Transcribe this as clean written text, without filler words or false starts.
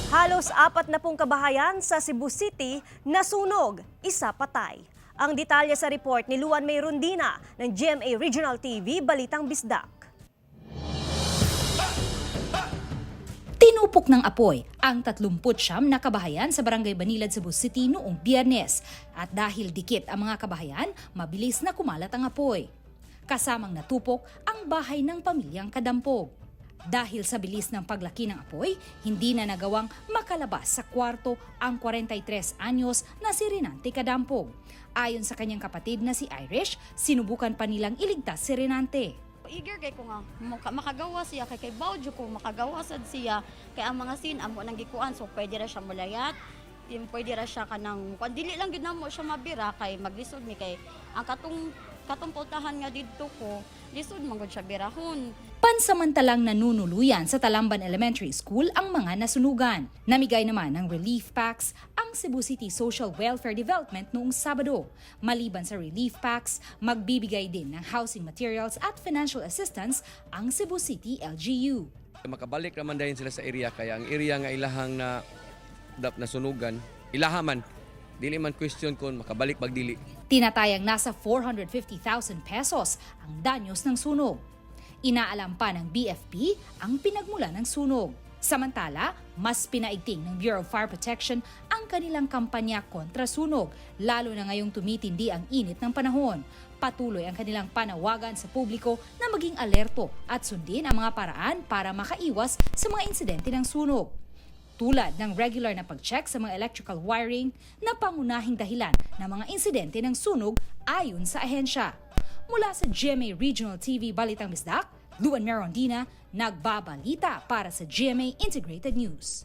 Halos 40 kabahayan sa Cebu City nasunog, isa patay. Ang detalye sa report ni Luan May Rondina ng GMA Regional TV, Balitang Bisdak. Tinupok ng apoy ang 39 na kabahayan sa Barangay Banilad, Cebu City noong Biyernes. At dahil dikit ang mga kabahayan, mabilis na kumalat ang apoy. Kasamang natupok ang bahay ng pamilyang Kadampog. Dahil sa bilis ng paglaki ng apoy, hindi na nagawang makalabas sa kwarto ang 43 anyos na si Renante Kadampog. Ayon sa kanyang kapatid na si Irish, sinubukan pa nilang iligtas si Renante. Eager kay ko nga makagawa siya kay bawjo ko makagawa sad siya kay ang mga sin amo nang gikuan, so pwede ra siya mulayat yung pwede ra siya kanang kuan, dili lang gyud namo siya mabira kay maglisod mi kay ang katong katong pultahan nga didto ko, lisod man gud siya birahon. Pansamantalang nanunuluyan sa Talamban Elementary School ang mga nasunugan. Namigay naman ng relief packs ang Cebu City Social Welfare Development noong Sabado. Maliban sa relief packs, magbibigay din ng housing materials at financial assistance ang Cebu City LGU. Makabalik raman dayon sila sa area kaya ang area nga ilahang na dap nasunugan, ilaha man, dili man question kung makabalik pag dili. Tinatayang nasa 450,000 pesos ang danyos ng sunog. Inaalam pa ng BFP ang pinagmula ng sunog. Samantala, mas pinaigting ng Bureau of Fire Protection ang kanilang kampanya kontra sunog, lalo na ngayong tumitindi ang init ng panahon. Patuloy ang kanilang panawagan sa publiko na maging alerto at sundin ang mga paraan para makaiwas sa mga insidente ng sunog tulad ng regular na pag-check sa mga electrical wiring na pangunahing dahilan ng mga insidente ng sunog ayon sa ahensya. Mula sa GMA Regional TV Balitang Bisdak, Luan Merondina, nagbabalita para sa GMA Integrated News.